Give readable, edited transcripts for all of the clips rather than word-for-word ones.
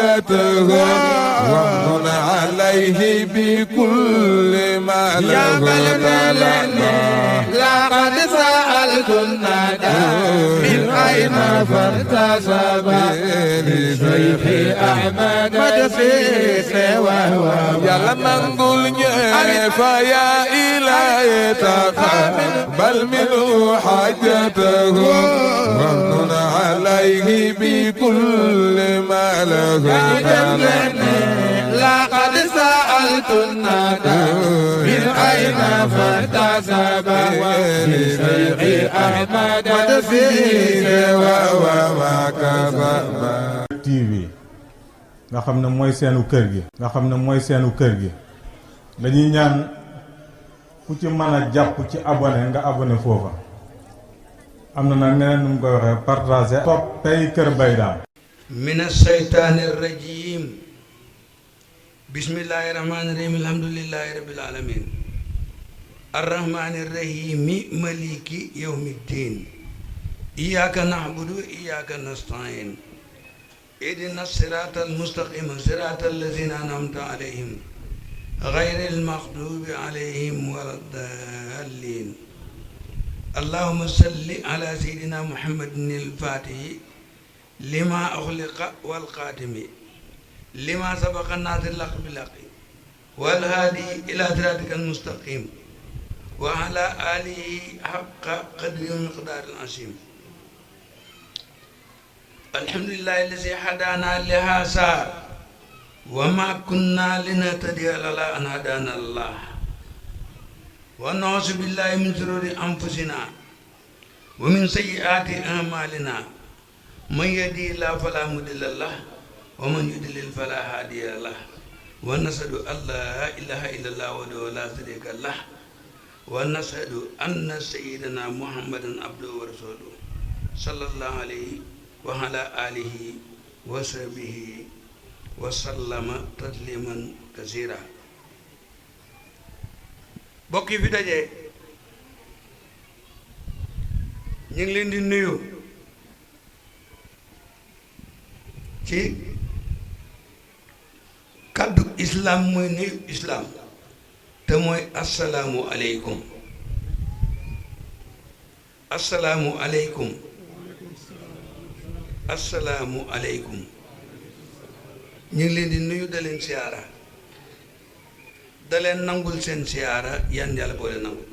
حاجته وامن عليه بكل ما له لقد سألت الندى من أين فارتسب لشيخ أحمد مدسيس وهو يلا منقول فيا إلهي تقبل منه حاجته وامن عليه بكل ما له لقد سألت الندى من أين فارتسب لشيخ أحمد مدسيس وهو TV nga xam ne mooy seenu kër gi dañuy ñaan ku ci mën a jàpp ci abonné nga abonné foofa am na nag neneen nu mu koy waxee partagé toppay Kër Mbaye Dame mina shaytaani rajiim bismillaahi rahmaani rahiim alhamdulillaahi rabbil aalamiin arrahmaani rahiimi maliki yawmi ddiin iyyaaka na'budu wa iyyaaka nasta'iin ihdina siraatal mustaqiim siraatal laziina an'amta alayhim gayril maxduubi alayhim wala daalliin allahumma salli ala sayyidina muhammadin al-faatihi lima uxliqa wal xaatimi lima sabaqa naasiril haqqi bil haqqi wal haadi ila siraatika al-mustaqiim wa ala aalihi haqqa qadrihi wa miqdaaril aziim alhamdulillahi allazi hadaana li haazaa wa maa kunnaa linahtadiya lawlaa an hadaana Allah wa na'uuzu billahi min shuruuri anfusinaa wa min sayyi'aati a'maalinaa man yahdihillaahu falaa mudilla lahu wa man yudlil falaa haadiya lahu wa nashhadu an laa ilaaha illallaah wahdahu laa shariika lahu wa nashhadu anna sayyidinaa Muhammadan abduhu wa rasuluhu sallallaahu alayhi wa alaa aalihi wa sahbihi wa sallama tasliman kasiira bokk yi fi daje ñu ngi leen di nuyu ci kàddu islaam mooy nuyu islaam te mooy assalaamu aleykum assalaamu aleykum assalaamu aleykum ñu ngi leen di nuyu da leen siyaara da leen nangul seen siyaara yan yàlla boole nangul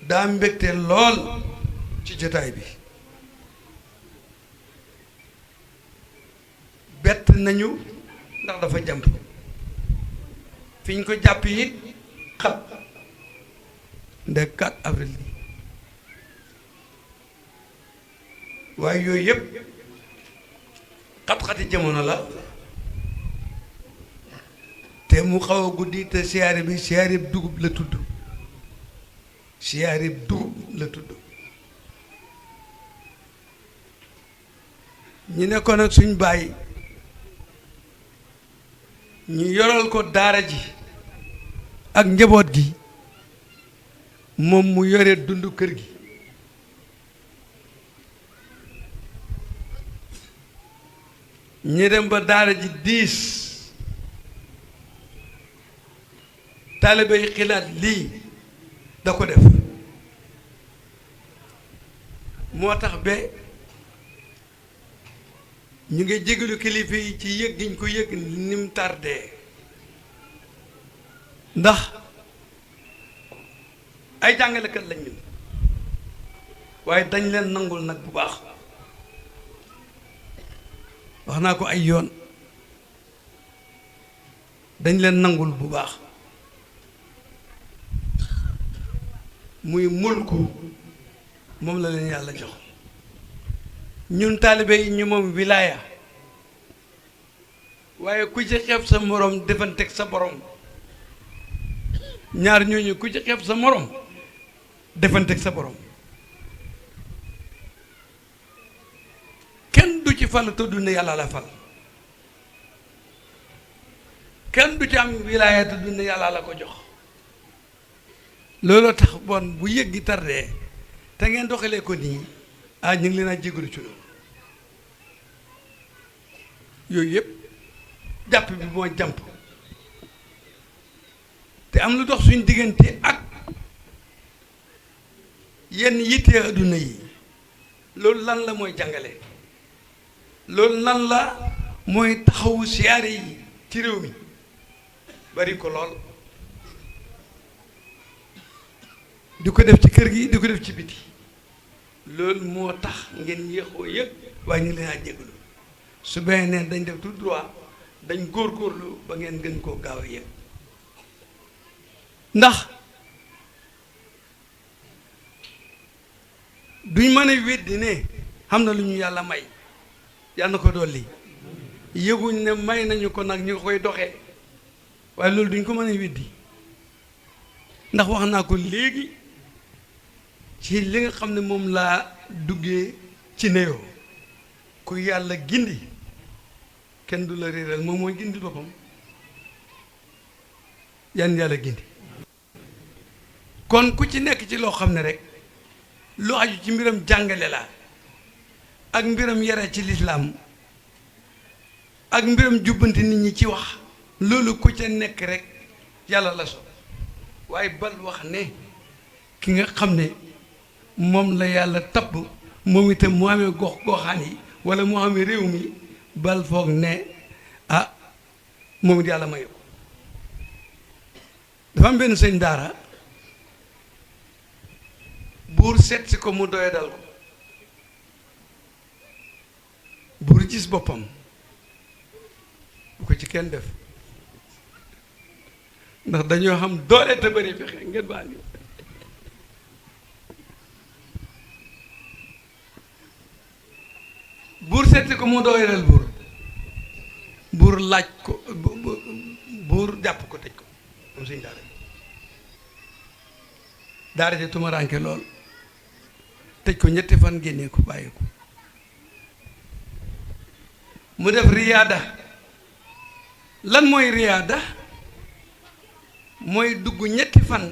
daa mbégte lool ci jotaay bi bett nañu ndax dafa jàmp fi ñu ko jàpp it xat nde 4 avril bi waaye yooyu yëpp xat-xati jamono la te mu xaw a guddi te siyaare bi siyaarib dugub la tudd siyaarib dugub la tudd ñu nekkoon ak suñ bàyyi ñu yoral ko daara ji ak njaboot gi moom mu yore dund kër gi ñu dem ba daara ji diis taalibe yi xilaat lii da ko def moo tax ba ñu ngi jégalu kilifa yi ci yëg giñ ko yëg ni mu tardé ndax ay jàngalekat lañ ñun waaye dañ leen nangul nag bu baax wax naa ko ay yoon dañ leen nangul bu baax muy mulku moom la leen yàlla jox ñun taalibe yi ñu moom wilaaya waaye ku ci xeeb sa morom defanteeg sa borom ñaar ñooñu ku ci xeeb sa morom defanteeg sa borom kenn du ci fal te du ne yàlla la fal kenn du ci am wilaaya te du ne yàlla la ko jox looloo tax bon bu yëg gi tardee te ngeen doxalee ko nii ñu ngi leen a jégalu ci loolu yooyu yëpp jàpp bi moo jàmp te am lu dox suñ diggante ak yenn yittee adduna yi loolu lan la mooy jàngale loolu lan la mooy taxawu siyaare yi ci réew mi bari ko lool di ko def ci kër gi di ko def ci biti loolu moo tax ngeen yéexoo yëg waaye ñu leen a jégalu su beneen dañ def tout droit dañ góorgóorlu ba ngeen gën koo gaaw a yëg ndax duñ mën a weddi ne xam na lu ñu yàlla may yàlla na ko dolli yëguñ ne may nañu ko nag ñu koy doxee waaye loolu duñ ko mën a weddi ndax wax naa ko léegi ci li nga xam ne moom laa duggee ci neyoo ku yàlla gindi kenn du la réeral moom mooy gindi boppam yan yàlla gindi kon ku ci nekk ci loo xam ne rek lu aju ci mbiram jàngale la ak mbiram yare ci lislaam ak mbiram jubbanti nit ñi ci wax loolu ku ca nekk rek yàlla la so waaye bal wax ne ki nga xam ne moom la yàlla tabb moom itam mu amee goxaan yi wala mu amee réew mi bal foog ne ah moom it yàlla mayu ko dafa am benn sëñ daara buur seet si ko mu doye dal ko buur gis boppam bu ko ci kenn def ndax dañoo xam doole te bëri fexe ngeen baal ñu buur seet si ko mu doye dal buur laaj ko buur jàpp ko tëj ko moom sëñ daara ji tumuraanke lool tëj ko ñetti fan génnee ko bàyyi ko mu def riyaada lan mooy riyaada mooy dugg ñetti fan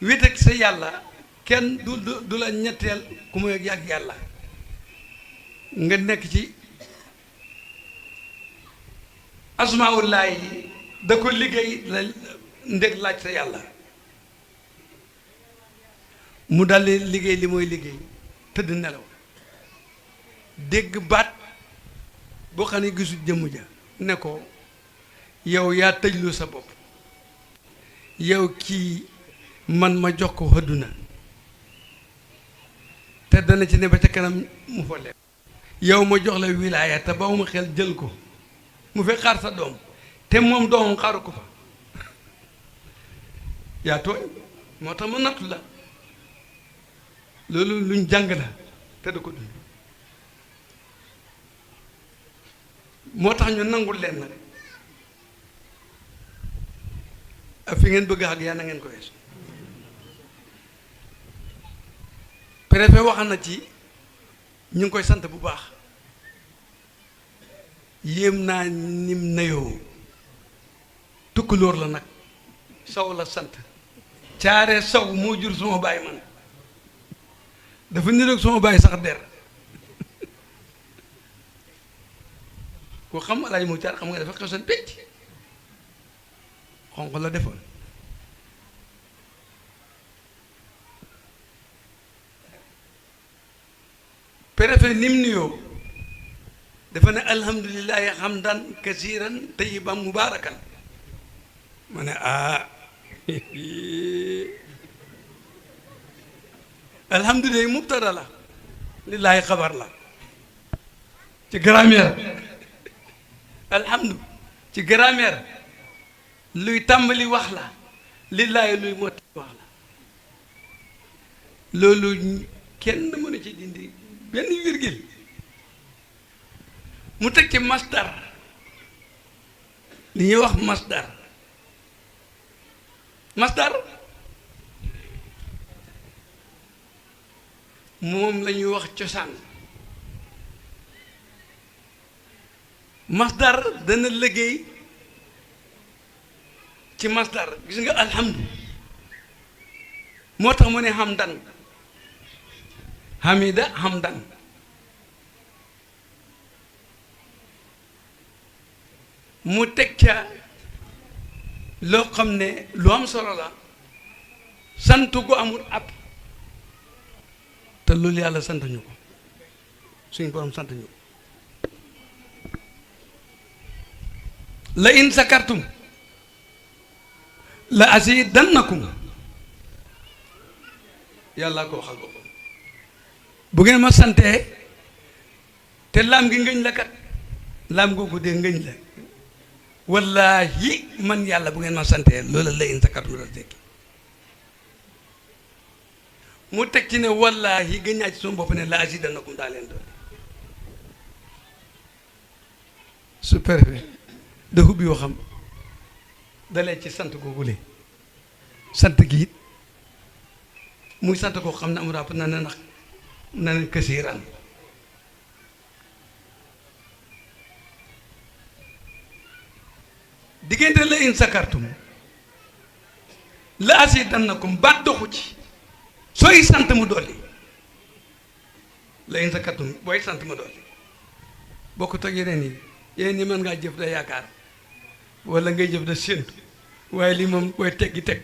wét ak sa yàlla kenn du la ñetteel ku muy yàgg yàlla nga nekk ci asmaullahi yi da ko liggéey la ndég laaj sa yàlla mu daldi liggéey li mooy liggéey tëdd nelaw dégg baat boo xam ne gisul jëmm ja ne ko yow yaa tëjlu sa bopp yow kii man ma jox ko àdduna te dana ci ne ba ca kanam mu folle yow ma jox la wilaaya te ba ma xel jël ko mu fekk xaar sa doom te moom doomam xaaru ko fa yaa tooñ moo tax ma nattu la loolu luñ jàng la te da ko dund moo tax ñu nangul leen nag ak fi ngeen bëgg ak yaa na ngeen ko weesu préfet wax na ci ñu ngi koy sant bu baax yéem naa nim nayoo tukkulóor la nag saw la sant caare saw moo jur suma baay man dafa niroog suma baay sax der ko xam alaaj mu caar xam nga dafa xew seen pécc xonq la defoon préfet nim nuyoo dafa ne alhamdulillahi hamdan kasiran tayyiban mubarakan ma ne alhamdulillahi mubtada la lillahi xabar la ci grammaire alhamdu ci grammaire luy tàmbali wax la lillahi luy motti wax la loolu kenn mënu ci dindi benn virgule mu teg ci masdar li ñuy wax masdar moom la ñuy wax cosaan masdar dana liggéey ci masdar gis nga alhamdu moo tax mu ne hamdan hamida hamdan mu teg ca loo xam ne lu am solo la sant gu amul ab te loolu yàlla sant ñu ko suñ borom sant ñu ko la in sakartum la azidannakum yàlla ko waxal boppam bu ngeen ma santee te laam gi ngëñ la kat laam googu dee ngëñ la wallaahi man yàlla bu ngeen ma santee loola la in sakartum la tekki mu teg ci ne wallaahi gën ñaa ci sama bopp ne la azidannakum daa leen doon su préfet da hubbi yoo xam dalee ci sant googule sant gi it muy sant koo xam ne amul ràpp na ne ndax na ne kasiiran diggante la in sakartum la azidannakum baat doxu ci sooy sant mu dolli la in sakartum booy sant mu dolli bokkut ak yeneen yi mën ngaa jëf da yaakaar wala ngay jëf da séentu waaye lii moom booy teggi teg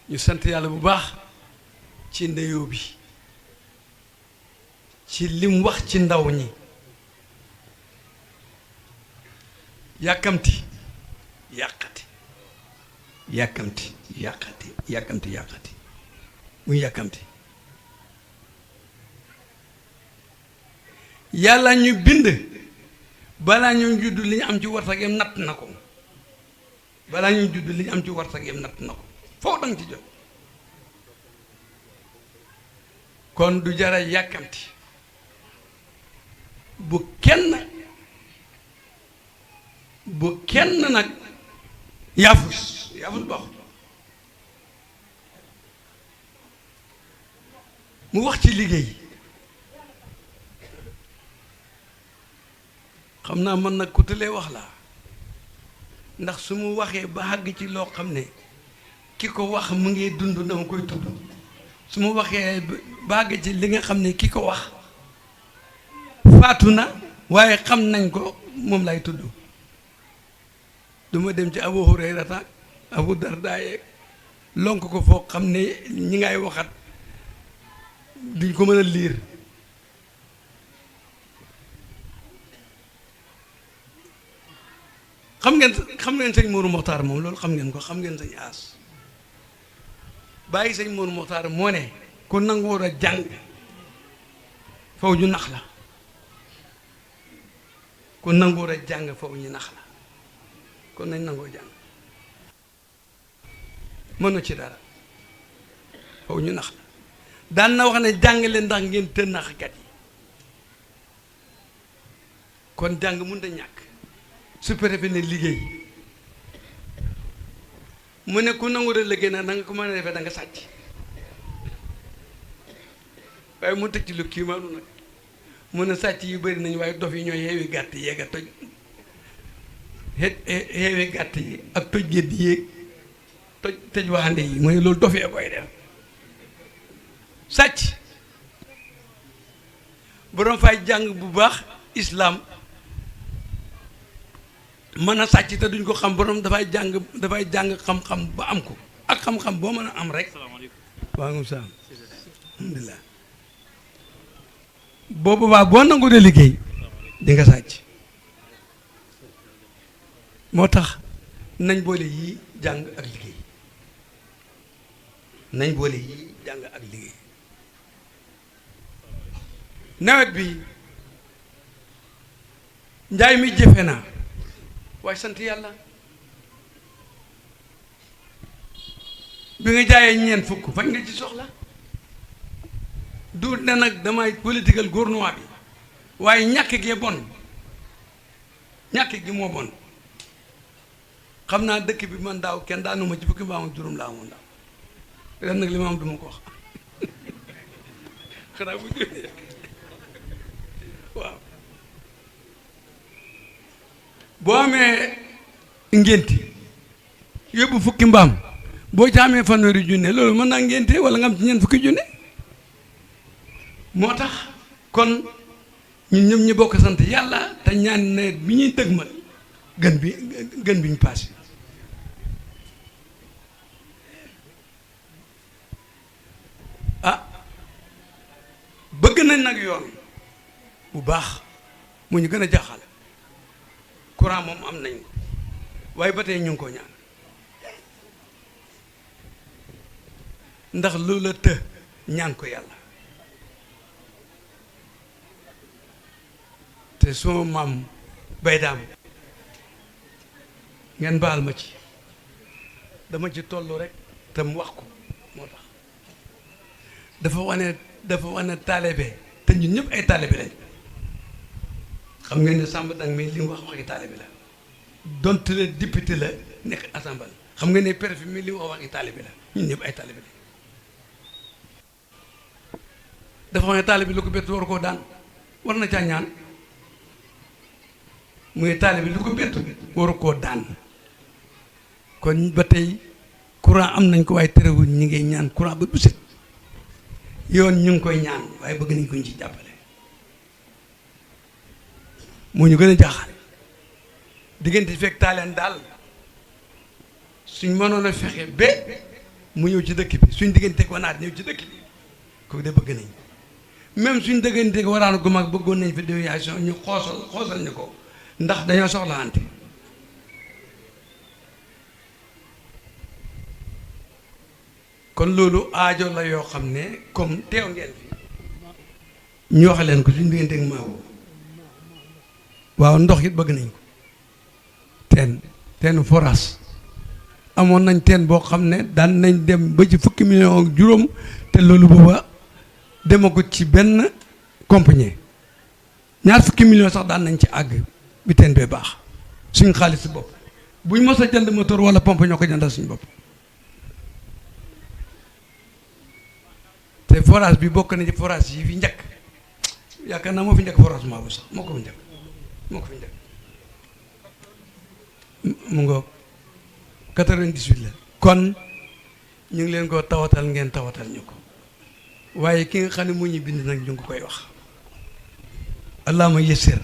ñu sant yàlla bu baax ci ndeyoo bi ci lim wax ci ndaw ñi yàkkamti yàqati yàkkamti yàqati yàkkamti yàqati muy yàkkamti yàlla ñu bind balaa ñu judd li ñu am ci wartageem natt na ko balaa ñu judd li ñu am ci wartageem natt na ko foofu danga ci jot kon du jara yàkkamti bu kenn nag yaafus baaxul mu wax ci liggéey xam naa man nag ku tëlee wax laa ndax su mu waxee ba àgg ci loo xam ne ki ko wax mu ngi dund dama koy tudd su mu waxee ba àgg ci li nga xam ne ki ko wax faatu na waaye xam nañ ko moom lay tudd du ma dem ci Abu Hurayrata Abu Darda yeeg lonk ko foo xam ne ñi ngay waxat duñ ko mën a liir xam ngeen sëñ Mourou Mokhtar moom loolu xam ngeen ko xam ngeen sëñ As bàyyi sëñ Mourou Mokhtar moo ne ku nangu war a jàng faw ñu nax la ku nangu war a jàng faw ñu nax la kon nañ nangoo jàng mënu ci dara faw ñu nax la daan na wax ne jàng leen ndax ngeen të naxkat yi kon jàng mënut a ñàkk su préfet ne liggéey mu ne ku nangu rek liggéey nag na nga ko mën a defee da nga sàcc waaye mu teg ci lu kii maanu nag mu ne sàcc yu bëri nañu waaye dof yi ñooy yeewi gàtt yeeg a toj yeewi gàtt yi ak toj gédd yéeg toj waxande yi mu ne loolu dof yee koy def sàcc borom fay jàng bu baax islaam mën a sàcc te duñ ko xam borom dafay jàng xam-xam ba am ko ak xam-xam boo mën a am rek waaleykum salaam alhamdulilah boobu baa boo nangu de liggéey di nga sàcc moo tax nañ boole yii jàng ak liggéey nañ boole yii jàng ak liggéey nawet bi njaay mi jëfe naa waaye sant yàlla bi nga jaayee ñeent fukk fañ nga ci soxla du ne nag damay political gouvernement bi waaye ñàkk gee bon ñàkk gi moo bon xam naa dëkk bi man daaw kenn daanuma ci fukki mbaam ak juróom laa amoon daaw ren nag li ma am duma ko wax xanaa bu jógee waaw boo amee ngénti yóbbu fukki mbaam boo ci amee fanweeri junne loolu mën naa ngénte wala nga am ci ñeent fukki junne moo tax kon ñun ñëpp ñu bokk sant yàlla te ñaan nawet bi ñuy dëgmal gën bi ñu paase. bëgg nañ nag yoon bu baax mu ñu gën a jaxal courant moom am nañ ko waaye ba tey ñu ngi ko ñaan ndax lu la të ñaan ko yàlla te suma maam bay daam ngeen baal ma ci dama ci tollu rek te mu wax ko moo tax dafa wane taalibe te ñun ñëpp ay taalibe lañ xam ngeen ne Samba Dang mi li mu wax waxi taalibe la donte le député la nekk assemblée xam ngeen ne préfet mi li mu wax waxi taalibe la ñun ñëpp ay taalibe lañ dafa wane taalibe lu ko bett war koo daan war na caa ñaan muy taalibe lu ko bett waru koo daan kon ba tey courant am nañ ko waaye terewul ñi ngay ñaan courant ba du set yoon ñu ngi koy ñaan waaye bëgg nañ ko ñu ci jàppale moo ñu gën a jaaxal diggante fekk taaleen daal suñ mënoon a fexe ba mu ñëw ci dëkk bi suñ digganteeg wanaat ñëw ci dëkk bi kooku de bëgg nañ même suñ digganteeg waraan gu mag bëggoon nañ fi déviation ñu xoosal ñu ko ndax dañoo soxlaante kon loolu aajo la yoo xam ne comme teew ngeen fi ñu wax leen ko suñu diggante ak Maodo waaw ndox it bëgg nañ ko teenu forage amoon nañ teen boo xam ne daan nañ dem ba ci fukki million ak juróom te loolu booba demagut ci benn compagnie ñaar fukki million sax daan nañ ci àgg bi teen bee baax suñ xaalis bopp buñ mos a jënd moteur wala pompe ñoo ko jëndal suñ bopp te forage bi bokk na ci forage yi fi njëkk yaakaar naa moo fi njëkk forage maa bu sax moo ko fi njëkk mu nga 98 la kon ñu ngi leen ko tawatal ngeen tawatal ñu ko waaye ki nga xam ne mu ñu bind nag ñu ngi koy wax allahumma yassir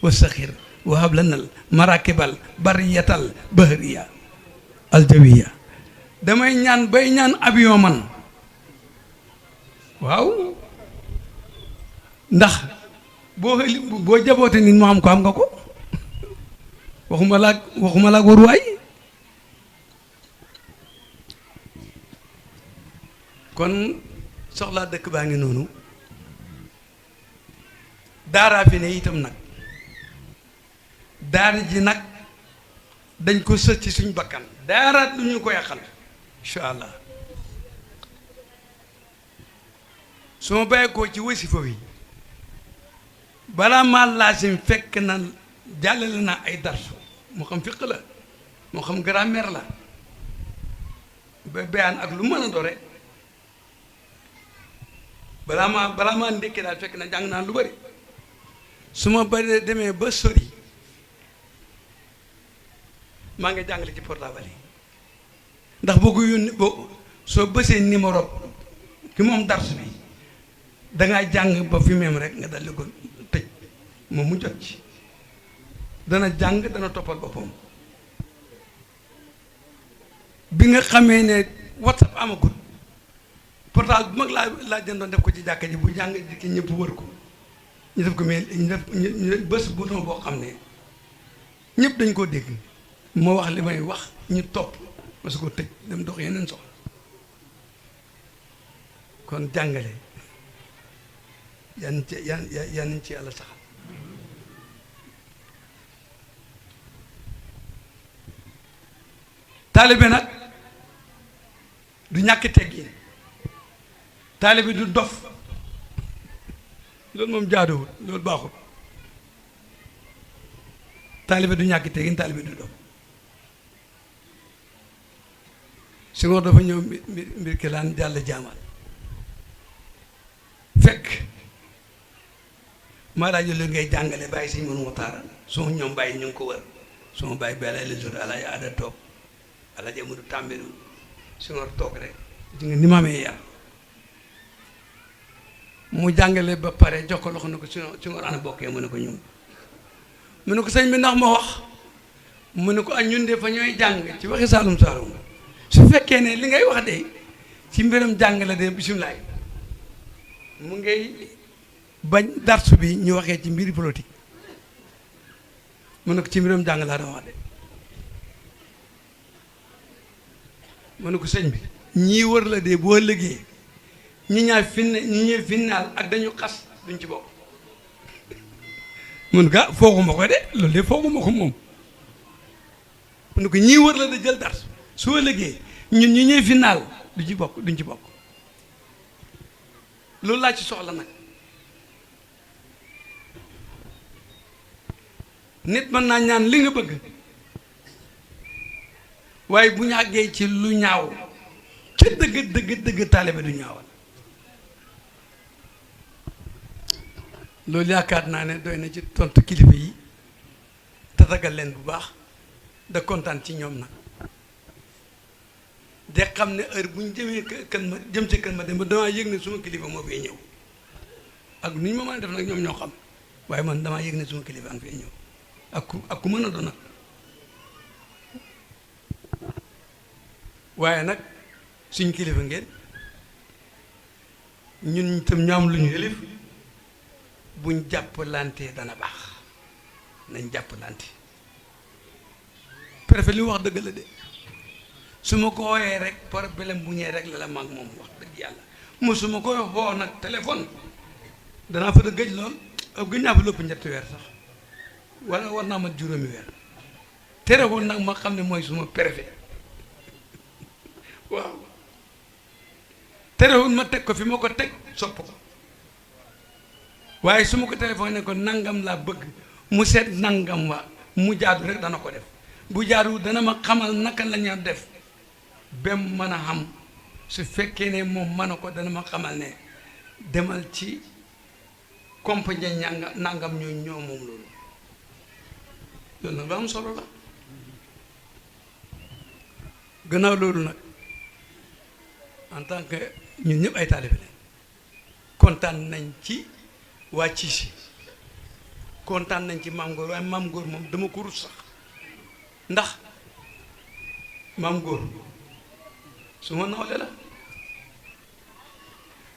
wa saxir wa hab lanal marakibal bariyatal bahriya aljawiya damay ñaan bay ñaan avion man waaw ndax boo jaboote nit mu xam ko am nga ko waxuma laag waruwaay kon soxlaa dëkk baa ngi noonu daaraa fi ne itam nag daara ji nag dañ ko sës ci suñ bakkan daaraat lu ñu ko yàqal incha allah su ma bàyyi koo ci wasifa wi balaa maa laasim fekk na jàllale naa ay darsu moo xam fiq la moo xam grammaire la ba bayaan ak lu mën a dore balaa maa ndékkee daal fekk na jàng naa lu bari su ma bari demee ba sori maa ngi jàngale ci portable yi ndax boo ko yónnee soo bësee numéro ki moom darsu bi dangaa jàng ba fi même rek nga daldi ko tëj moom mu jot ci dana jàng dana toppal boppam bi nga xamee ne WhatsApp amagut portable bu mag laa jëndoon def ko ci jàkka ji bu jàng di ki ñëpp wër ko ñu def ko mais ñu bés bu doon boo xam ne ñëpp dañ koo dégg ma wax li may wax ñu topp ma su ko tëj dem dox yeneen soxla kon jàngale yan ci yan ci yàlla saxal taalibe nag du ñàkk teggin taalibe du dof loolu moom jaaduwul loolu baaxul taalibe du ñàkk teggin taalibe du dof si ngoor dafa ñëw mbir ki laan jàll jaamal fekk maa daa jël ngay jàngale bàyyi si mënu ma taara suma ñoom bàyyi ñu ngi ko wër suma bàyyi bàyyi la jour ala aada toog ala jamudu tàmbiru si ngoor toog rek di nga ni ma amee yar mu jàngale ba pare jox ko loxo ne ko ci nga ana bokkee mu ne ko ñëw mu ne ko sëñ bi ndax ma wax mu ne ko ak ñun de fa ñooy jàng ci waxi Saalum Saalum su fekkee ne li ngay wax de ci mbiram jàng la de bisimilah mu ngay bañ darsu bi ñu waxee ci mbiri politique mu ne ko ci mbiram jàng laa doon wax de mu ne ko sëñ bi ñii wër la de boo liggéey ñi ñee finnaal ak dañu xas duñ ci bokk mun nga fooguma ko de loolu de fooguma ko moom mu ne ko ñii wër la de jël dars soo liggéey ñun ñi ñee finnaal duñ ci bokk loolu laa ci soxla nag nit mën naa ñaan li nga bëgg waaye bu ñu àggee ci lu ñaaw ca dëgg taalibe du ñaawal loolu yaakaar naa ne doy na ci tontu kilifa yi tatagal leen bu baax da kontaan ci ñoom nag de xam ne heure bu ñu jëmee jëm ci kër ma dem ba damaa yëg ne suma kilifa moo fee ñëw ak nu ñu ma mën a def nag ñoom ñoo xam waaye man damaa yëg ne suma kilifa nga fee ñëw ak ku mën a doon nag waaye nag suñ kilifa ngeen ñun itam ñu am lu ñu yëlif buñ jàppalante dana baax nañ jàppalante préfet li wax dëgg la de su ma ko wooyee rek problème bu ñëwee rek la mag moom wax dëgg yàlla mosuma koy woo nag téléphone danaa fa da gëj lool gëj naa fa lépp ñetti weer sax wala war naa mat juróomi weer terewul nag ma xam ne mooy suma préfet waaw terewul ma teg ko fi ma ko teg sopp ko waaye su ma ko téléphone ne ko nangam laa bëgg mu seet nangam wa mu jaadu rek dana ko def bu jaadu dana ma xamal naka la ñu def ba mu mën a xam su fekkee ne moom mën a ko dana ma xamal ne demal ci compagnie nangam ñoo moom loolu nag lu am solo la gannaaw loolu nag en tant que ñun ñëpp ay taalibe lañ kontaan nañ ci waa Ciisi kontaan nañ ci maam Góor waaye maam Góor moom dama ko rus sax ndax maam Góor su ma nawle la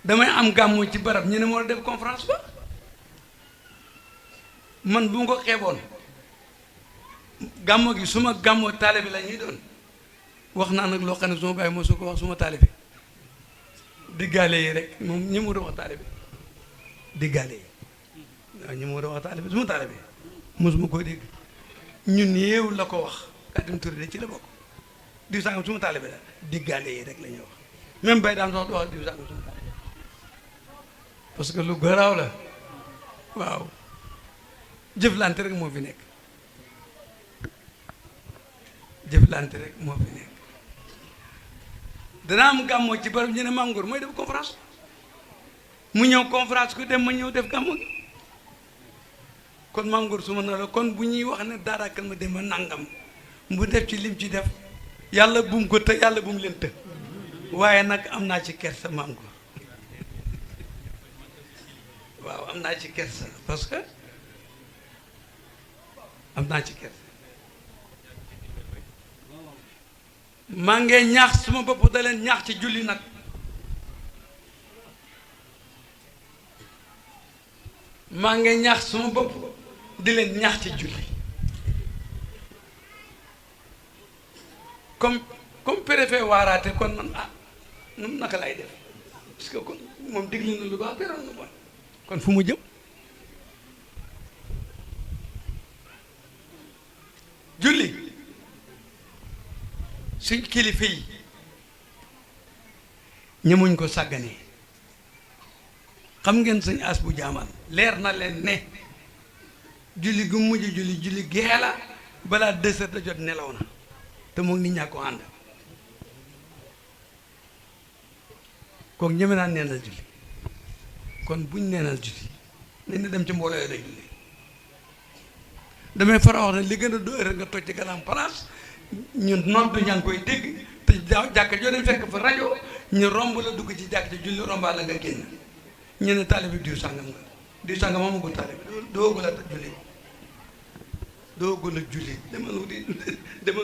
damay am gàmmu ci barab ñu ne moo def conférence ba man bu ma ko xeeboon gàmmu gi suma gàmmoo taalibe la ñuy doon wax naa nag loo xam ne suma bàyyi moo su ko wax suma taalibe diggaale yi rek moom ñi mu doon wax taalibe diggaale yi waaw ñi mu doon wax taalibe suma taalibe mosuma koo dégg ñun yeewu la ko wax Katim Touré de ci la bokk diw sàngam suma taalibe la diggaale yi rek la ñuy wax même bay daam sax du wax diw sàngam suma taalibe parce que lu garaaw la waaw jëflante rek moo fi nekk jëflante rek moo fi nekk danaa am gàmmoo ci barab ñu ne Maam Góor mooy def conférence mu ñëw conférence ku dem ma ñëw def gàmmoo gi kon Maam Góor su ma na la kon bu ñuy wax ne daarakal ma dem ma nangam mu def ci lim ci def yàlla bu mu ko të yàlla bu mu leen të waaye nag am naa ci kersa Maam Góor waaw am naa ci kersa parce que am naa ci kersa maa ngi ñaax suma bopp da leen ñaax ci julli nag maa ngi ñaax suma bopp di leen ñaax ci julli comme préfet waaraate kon man nu naka lay def parce que kon moom digli na lu baax teroon na bon kon fu mu jëm julli suñ kilifa yi ñemuñ ko sàgganee xam ngeen suñ as bu jaamal leer na leen ne julli gu mujj julli gee la balaa 2 heures da jot nelaw na te moom nit ñaa ko ànd kooku ñeme naa neenal julli kon buñ neenal julli nañ ne dem ci mbooloo yi da julli damay fara wax ne li gën a do heure nga toj ci ganam place ñun noddu ñaa ngi koy dégg te jàkka joo dem fekk fa rajo ñu romb la dugg ci jàkk ci julli rombaa la nga génn ñu ne taalibe diw sàngam nga diw sàngam amagul taalibe doogul a jullit doogul a jullit demal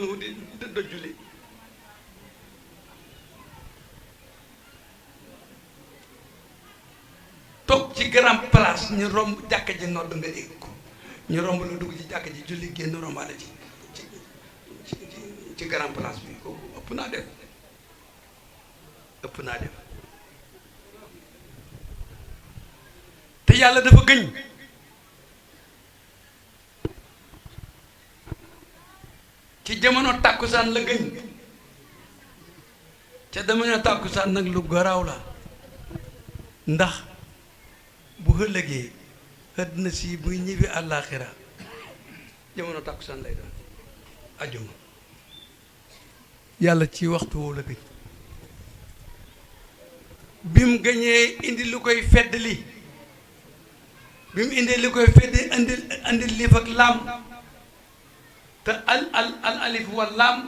wuti do jullit toog ci grand place ñu romb jàkka ji nodd nga dégg ko ñu romb la dugg ci jàkka ji julli génn rombaale ci grand place bi kooku ëpp naa def te yàlla dafa gëñ ci jamono tàkkusaan la gëñ ca jamono tàkkusaan nag lu garaaw la ndax bu ëllëgee àddina si buy ñibbi àllaaxira jamono tàkkusaan lay doon ajjuma yàlla ci waxtu woowu la gëñ bi mu gëñee indi lu koy feddali bi mu indee li koy feddi andi liif ak laam te al alif wa laam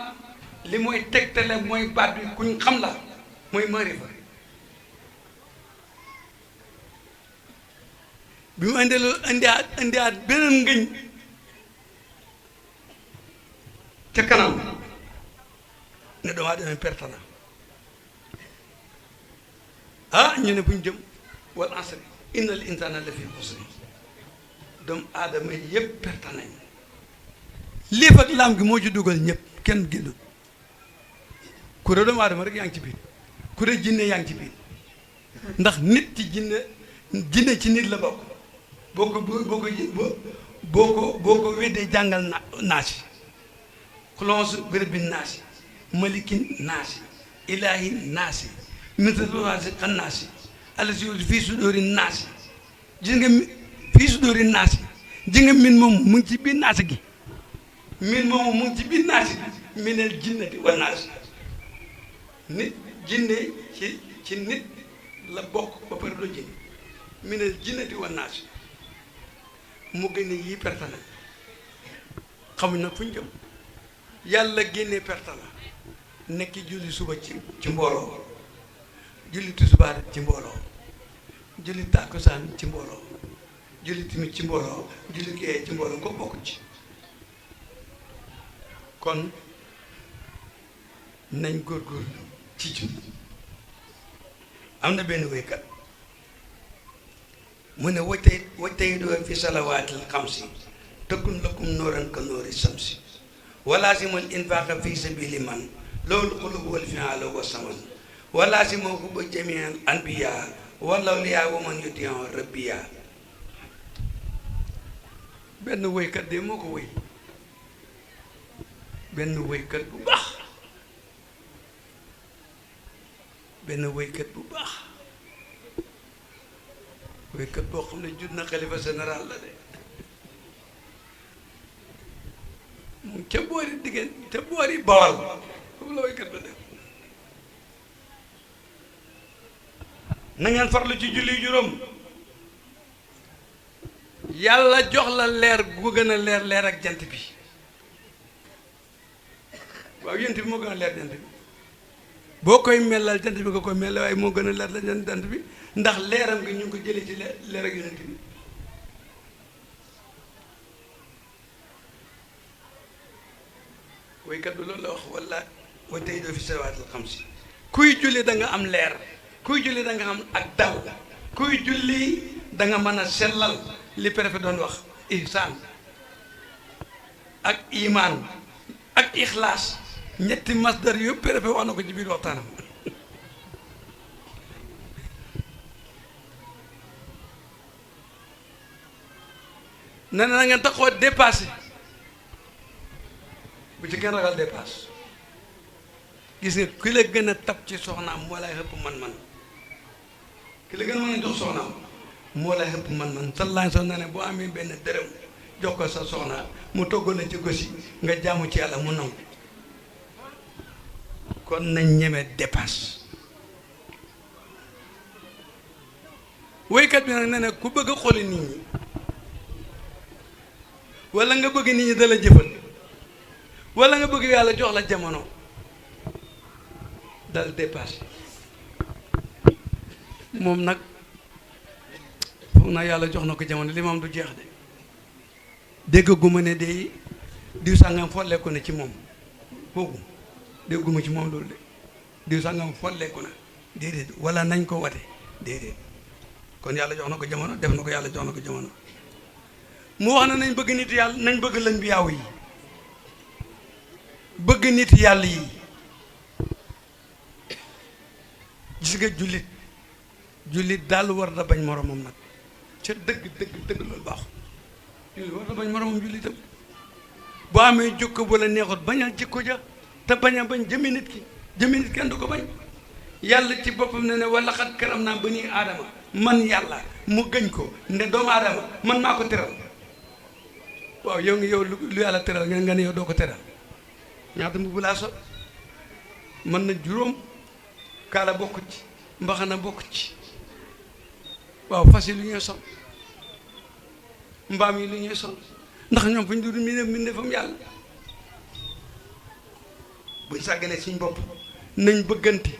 li mooy tegtale mooy baat bi kuñ xam la mooy marifa bi mu indee loolu indiaat beneen ngëñ ca kanam ne doomaa demee perte na ñu ne buñ jëm wal asri innal insana la fi xusri doomu aadama yëpp perte nañ liif ak laam gi moo ci dugal ñëpp kenn génnul ku dee doomu aadama rek yaa ngi ci biir ku dee jinne yaa ngi ci biir ndax nit ci jinne ci nit la bokk boo ko weddee jàngal naasi xulonsu béréb bi naasi malikin naasi ilaahi naasi mitaloasi xannaasi alasi fii su dóori naasi gis nga fii su dóori naasi gis nga min moom mu ngi ci biir naasi gi min moomu mu ngi ci biir naasi gi minel jinnati wa naasi nit jinne ci nit la bokk ba pare doo jinne minel jinnati wa naasi mu génne yii perte la xamuñ nag fu ñu jëm yàlla génnee perte la nekki julli suba ci mbooloo julli tisbaar ci mbooloo julli tàkkusaan ci mbooloo julli timit ci mbooloo julli gee ci mbooloo ko bokk ci kon nañ góorgóorlu ci julli am na benn wéykat mu ne wajtay doo fi salawaatil xamsi tëkkun lakum nooran ka noori samsi walaasimul infaaqa fi sabili man loolu xulubu wal fi'aala wa saman walaasimoo ko ba jamial anbiya wala liyaa wa man yutiyan rabbiya benn woykat de moo ko woy benn woykat bu baax woykat boo xam ne jut na xalifa général la de moom ca boori diggante ca boori Bawal foofu la woykat ba def na ngeen farlu ci julli juróom yàlla jox la leer gu gën a leer ak jant bi waaw jant bi moo gën a leer jant bi boo koy melal jant bi nga koy mel waaye moo gën a leer la jant bi ndax leeram nga ñu ngi ko jëlee ci leer ak yonent bi woykat bi loolu la wax walla wa tey doo fi salawaatil xamsi kuy julli da nga am leer kuy julli da nga am ak dal kuy julli da nga mën a sellal li préfet doon wax ihsaan ak imaan ak ixlaas ñetti masdar yëpp préfet wax na ko ci biir waxtaanam nee na ngeen taxoo dépassé bu ci kenn ragal dépasse gis nga ki la gën a tab ci soxnaam moo lay xëpp man-man ki la gën a mën a jox soxnaam moo lay xëpp man-man sallallahu alayhi wa sallam ne boo amee benn dërëm jox ko sa soxna mu toggal la ci gosi nga jaamu ci yàlla mu nangu kon nañ ñeme dépasse woykat bi nag nee na ku bëgg a xooli nit ñi wala nga bëgg nit ñi dala jëfal wala nga bëgg yàlla jox la jamono dal dépassé moom nag foog naa yàlla jox na ko jamono li moom du jeex de déggaguma ne day diw sàngam folleeku na ci moom boobu dégguma ci moom loolu de diw sàngam folleeku na déedéet wala nañ ko wate déedéet kon yàlla jox na ko jamono def na ko yàlla jox na ko jamono mu wax na nañ bëgg nit yàlla nañ bëgg lañ bi yaaw yi bëgg nit yàlla yi gis nga jullit daal war na bañ moromam nag ca dëgg loolu baaxul jullit war na bañ moromam jullitam boo amee jikko bu la neexut bañal jikko ja te bañ a bañ jëmi nit ki kenn du ko bañ yàlla ci boppam ne wala xat karam naa bani aadama man yàlla mu gëñ ko ne doomu aadama man maa ko teral waaw yow ngi yow lu yàlla teral nga ne yow doo ko teral ñaata mbubb laa sol mën na juróom kaala bokk ci mbaxana bokk ci waaw fas yi lu ñuy sol mbaam yi lu ñuy sol ndax ñoom fu ñu dul mbindeefam yàlla buñ sàggalee suñ bopp nañ bëggante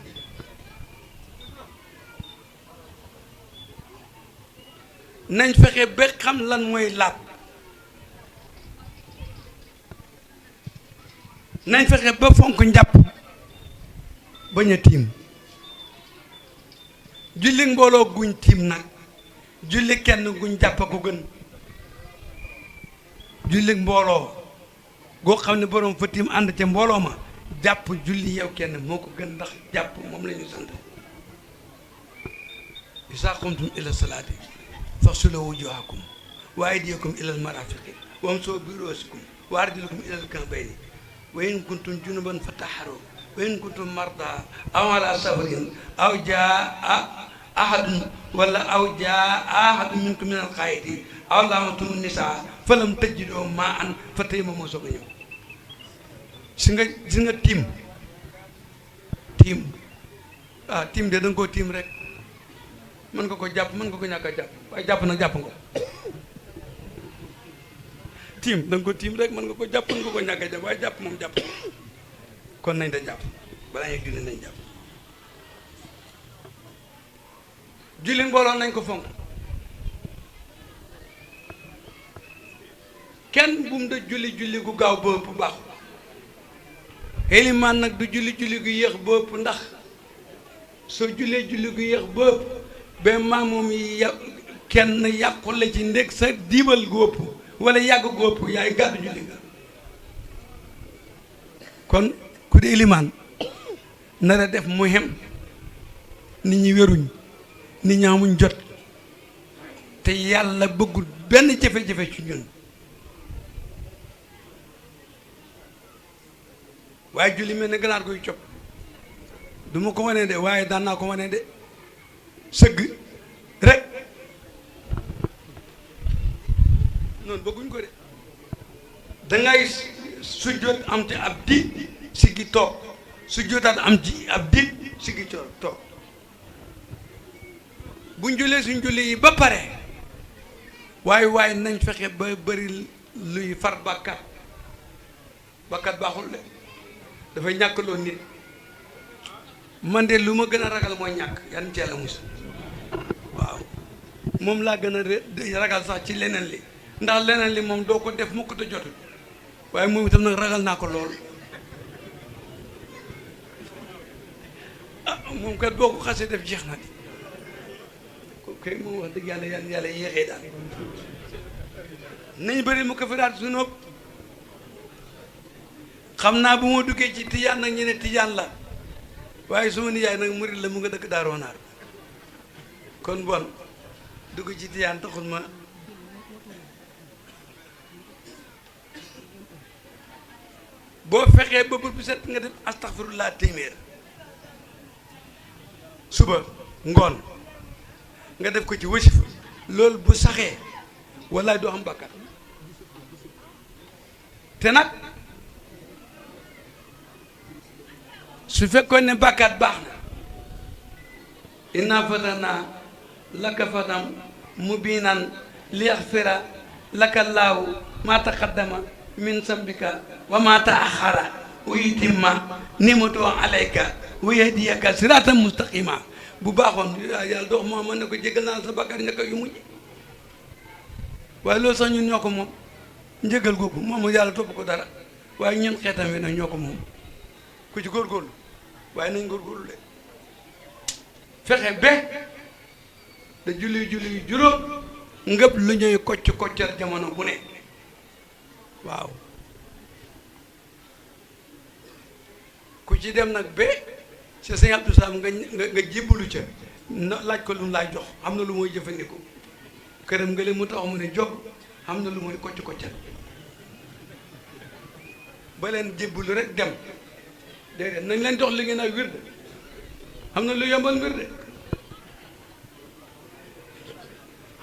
nañ fexe ba xam lan mooy laab nañ fexe ba fonk njàpp bañ a tiim julli mbooloo guñ tiim nag julli kenn guñ jàpp ko gën julli mbooloo goo xam ne boroom fa tiim ànd ca mbooloo ma jàpp julli yow kenn moo ko gën ndax jàpp moom la ñu sant izaa qumtum ila salaati faghsilu wujuhakum wa aydiyakum ila al-marafiqi wamsahu bi ru'usikum wa arjulakum ila al-ka'bayni wa in kuntum junuban fatahharu wa in kuntum mardaa aw ala safarin aw jaa ahadun minkum min al-ghaa'iti aw lamastum nisaa falam tajidu maa'an fatayammamu soog a ñëw si nga tiim de da nga koo tiim rek mën nga ko jàpp mën nga ko ñàkk a jàpp waaye jàpp nag jàpp nga ko tiim da nga ko tiim rek mën nga ko jàpp mën nga ko ñàkk a jàpp waaye jàpp moom jàpp kon nañ da jàpp balaa ñuy julli nañ jàpp julli mbooloo nañ ko fonk kenn bu mu da julli gu gaaw ba ëpp baaxu elimaan nag du julli gu yéex ba ëpp ndax soo jullee julli gu yéex ba ëpp ba maamoom yi kenn yàqule ci ndég sa diibal gu ëpp wala yàgg gu ëpp yaay gàddu julli nga kon ku di elimaan nar a def mu xem nit ñi wéruñ nit ñi amuñ jot te yàlla bëggul benn jafe-jafe ci ñun waaye julli mel ne ganaar koy cop du ma ko wane de waaye daan naa ko wane de sëgg rek noonu bëgguñ ko de dangay sujjóot am ci ab di siggi toog sujjóotaat am ci ab di siggi toog buñ jullee suñ julli yi ba pare waaye nañ fexe ba bëri luy far bàkkat baaxul de dafay ñàkkaloo nit man de lu ma gën a ragal mooy ñàkk yan ci Yàlla mus waaw moom laa gën a ragal sax ci leneen li ndax leneen li moom doo ko def mukk te jotul waaye moom itam nag ragal naa ko lool moom kat boo ko xasee def jeex na di kay moom wax dëgg yàlla yéexee daal nañ bëri mu ko fi daal sunóob xam naa bu ma duggee ci tijaan nag ñu ne tijaan la waaye suma nijaay nag murid la mu nga dëkk Daaru Naar kon bon dugg ci tijaan taxul ma boo fexee ba bët bu set nga def astaghfirullah téeméer suba ngoon nga def ko ci wasifa loolu bu saxee wallaay doo am bàkkaar te nag su fekkoon ne bàkkaat baax na inna fatahna laka fatan mubinan liyaghfira laka llaahu ma taqaddama min zambika wa ma ta'akhkhara wa yutimma ni'matahu alayka wa yahdiyaka siratan mustaqima bu baaxoon yàlla dox moo mën ne ko jégal naa sa bàkkaar ñaka yu mujj waaye loolu sax ñun ñoo ko moom njëgal googu moom yàlla topp ko dara waaye ñun xeetam wi nag ñoo ko moom ku ci góorgóorlu waaye nañ góorgóorlu de fexe ba da julli yu juróom ngëp lu ñuy koccal jamono bu ne waaw ku ci dem nag ba ci sëñ Abdou Sam nga jébbalu ca laaj ko lu mu laay jox am na lu mooy jëfandikoo këram nga leen mu tax mu ne jóg am na lu mooy koccal ba leen jébbalu rek dem déedéet nañ leen jox li ngeen ay wird am na lu yombal mbir de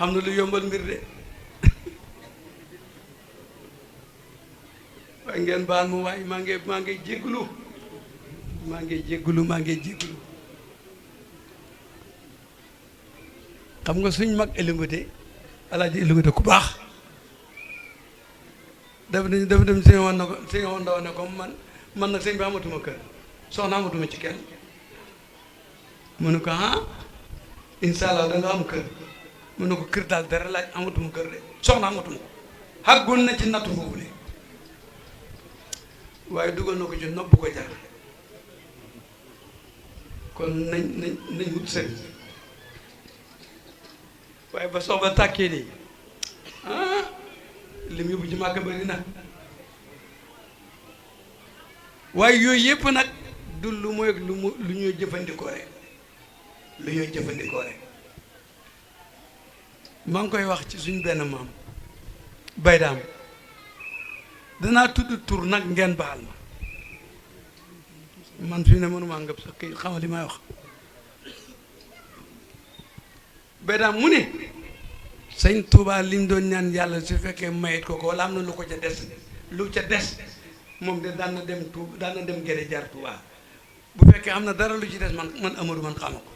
am na lu yombal mbir de waaye ngeen baal ma waaye maa ngi jéggulu xam nga suñ mag Elingute Alaaji Elingute ku baax dafa dem sëñ woon na ko sëñ woon ndaw ne ko man nag sëñ bi amatuma kër soxna amatuma ci kenn mu ne ko incha allah da nga am kër mu ne ko kër daal dara laaj amatuma kër de soxna amatuma ko xàggoon na ci nattu boobu de waaye dugal na ko ci nopp ko jar kon nañ wut sëriñ waaye ba soxba tàkkee nii lim yóbbu ci màkk bari na waaye yooyu yëpp nag du lu ñuy jëfandikoo rek maa ngi koy wax ci suñ benn maam baydaam danaa tudd tur nag ngeen baal ma man fi ne mënuma ngëp sax kii xamal li may wax baydaam mu ne sëñ Tuubaa lim doon ñaan yàlla su fekkee mayit ko wala am na lu ko ca des moom de daan na dem Gede jaar Tuubaa bu fekkee am na dara lu ci des man Amadou man xama ko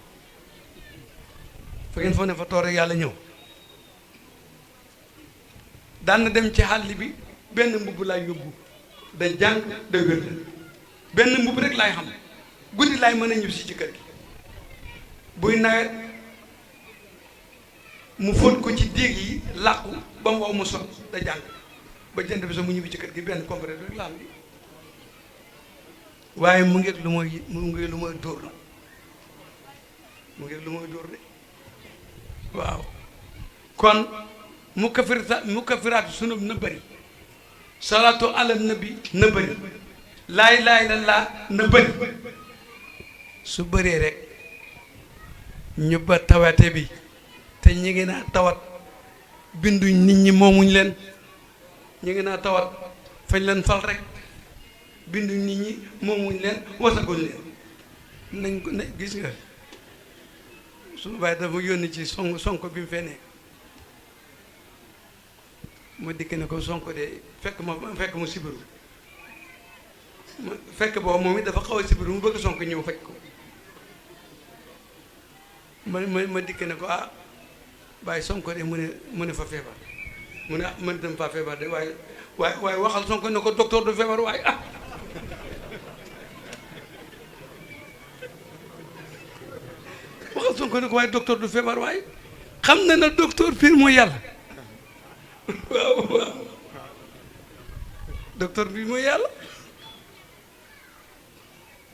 fa ngeen foo ne fa toor rek yàlla ñëw daan na dem ci xàll bi benn mbubb laay yóbbu da jàng da wér benn mbubb rek laay xam guddi laay mën a ñib si ci kër gi buy nawet mu fóot ko ci déeg yi làqu ba mu wow mu sot da jàng ba jënd bi sax mu ñibbi ci kër gi benn complet rek la am bi waaye mu ngi lu mooy dóor na mu ngi lu mooy dóor de waaw kon mu kafiraatu sunub na bëri salaatu ala nabi na bëri laa ilaaha illallaah na bëri su bëree rek ñu ba tawate bi te ñi ngi naa tawat binduñ nit ñi moomuñ leen ñi ngi naa tawat fañ leen fal rek binduñ nit ñi moomuñ leen wasaguñ leen nañ ko gis nga suñu bàyyi dafa yónni ci sonko bi mu fenee ma dikk ne ko sonko de fekk mu sibiru fekk boobu moom it dafa xaw a sibiru mu bëgg sonko ñëw faj ko ma dikk ne ko waaye sonko de mu ne fa feebar mu ne man dem fa feebar de waaye waxal sonko ne ko docteur du feebar waaye waxal sonko ne ko waaye docteur du feebar waaye xam na na docteur pire mooy yàlla waaw docteur bi mooy yàlla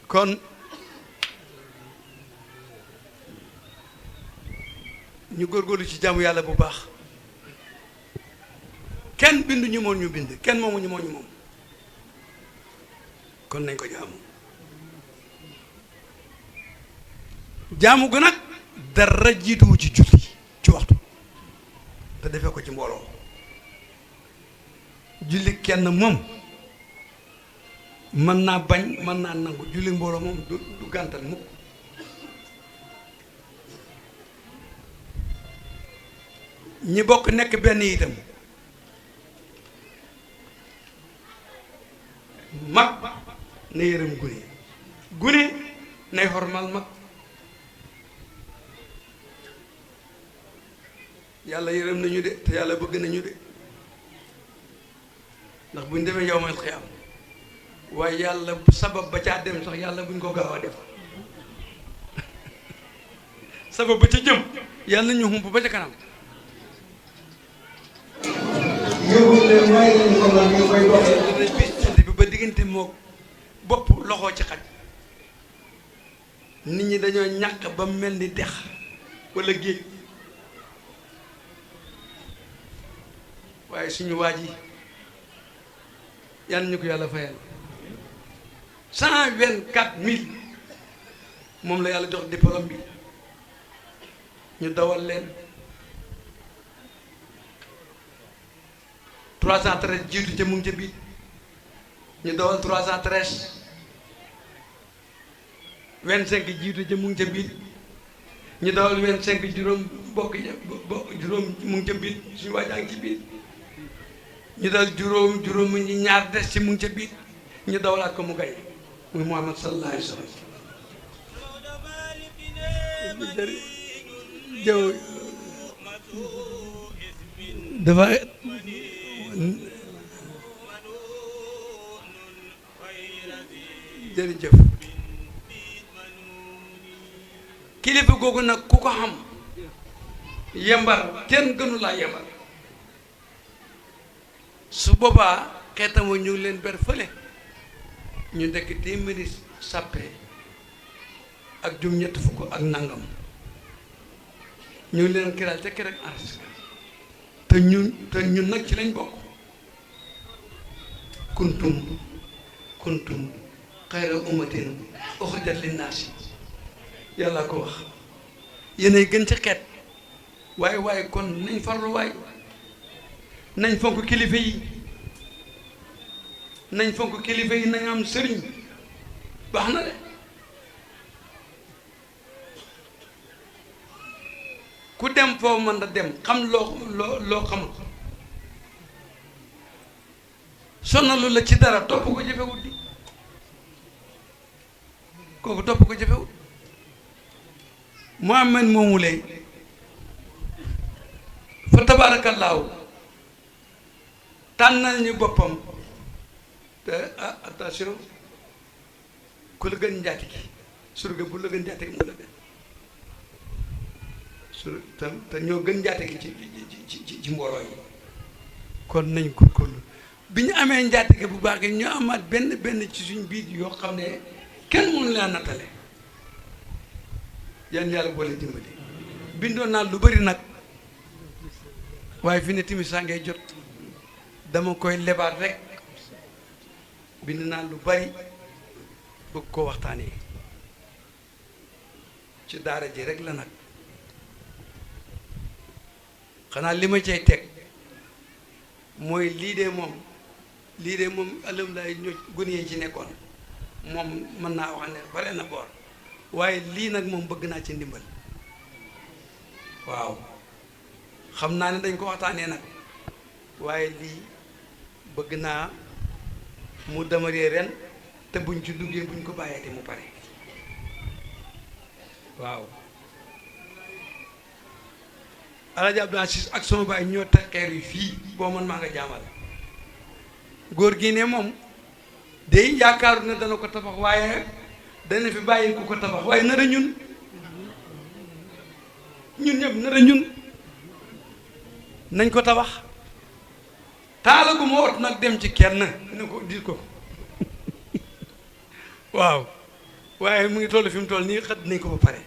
kon ñu góorgóorlu ci jaamu yàlla bu baax kenn bindu ñu moom ñu bind kenn moomu ñu moo ñu moom kon nañ ko jaamu gu nag dara jiituwu ci julli ci waxtu te defee ko ci mbooloo julli kenn moom mën naa bañ mën naa nangu julli mbooloo moom du gàntal mukk ñi bokk nekk benn itam mag na yërëm gune nay xormal mag yàlla yërëm nañu de te yàlla bëgg nañu de ndax buñ demee yawmal xiyaam waaye yàlla sabab ba caa dem sax yàlla buñ ko gaaw a def sabab ba ca jëm yàlla ñu xump ba ca kanam yëgul ne may nañu ko nag ñu koy doxee. bis bi ba diggante moo bopp loxoo ci xaj nit ñi dañoo ñàkk ba mel ni dex walla géej waaye suñu waa ji yal ñu ko yàlla fayal 124 000 moom la yàlla jox diplôme bi ñu dawal leen 313 jiitu ca mu ngi ca biir ñu dawal 313 25 jiitu ca mu ngi ca biir ñu dawal 25 juróom bokk juróom mu ngi ca biir suñu waajaa ngi ci biir ñu dawal juróom ñi ñaar des ci mu ngi ca biir ñu dawalaat ko mu gay muy Muhammad sallallahu alayhi wa sallam jëw dafa jërëjëf kilifa googu nag ku ko xam yembar kenn gënu laa yembar su boobaa xeetama ñu ngi leen ber fële ñu nekk téeméeri sàppe ak jum ñett fukk ak nangam ñu ngi leen kiral te kerek aras te ñun nag ci lañ bokk kuntum xayra ummatin uxrijat linnaasi yàlla ko wax yéenay gën ci xeet waaye kon nañ farlu waay nañ fonk kilifa yi nañ am sëriñ baax na de ku dem foo mën da dem xam loo xamul sonnalu la ci dara topp ko jëfewut di kooku topp ko jëfewut Muhammad moomu lay fa tabaarakallaahu tànnal ñu boppam te attention ku la gën njaati gi surga bu la gën njaati gi mu la gën te ñoo gën njaate gi ci mbooloo yi kon nañ góorgóorlu bi ñu amee njaate gi bu baax gi ñu amaat benn ci suñ biir yoo xam ne kenn mënu laa nattale yan yàlla boole dimbali bindoon naa lu bari nag waaye fi ne timis saa ngay jot dama koy lebaat rek bind naa lu bari bëgg ko waxtaanee ci daara ji rek la nag xanaa li ma cay teg mooy lii de moom alam laay ñoo gune yi ci nekkoon moom mën naa wax ne bare na boor waaye lii nag moom bëgg naa ci ndimbal waaw xam naa ne dañ ko waxtaanee nag waaye lii bëgg naa mu demaree ren te buñ ci duggee buñ ko bàyyeete mu pare waaw Alaaji Abdou Aziz ak sama baay ñoo teg xeer yi fii boo man maa nga jaamal góor gi ne moom day yaakaaru ne dana ko tabax waaye dana fi bàyyi ku ko tabax waaye nar a ñun ñëpp nar a ñun nañ ko tabax taalagu ma ot nag dem ci kenn ne ko dir ko waaw waaye mu ngi toll fi mu toll nii xët nañ ko ba pare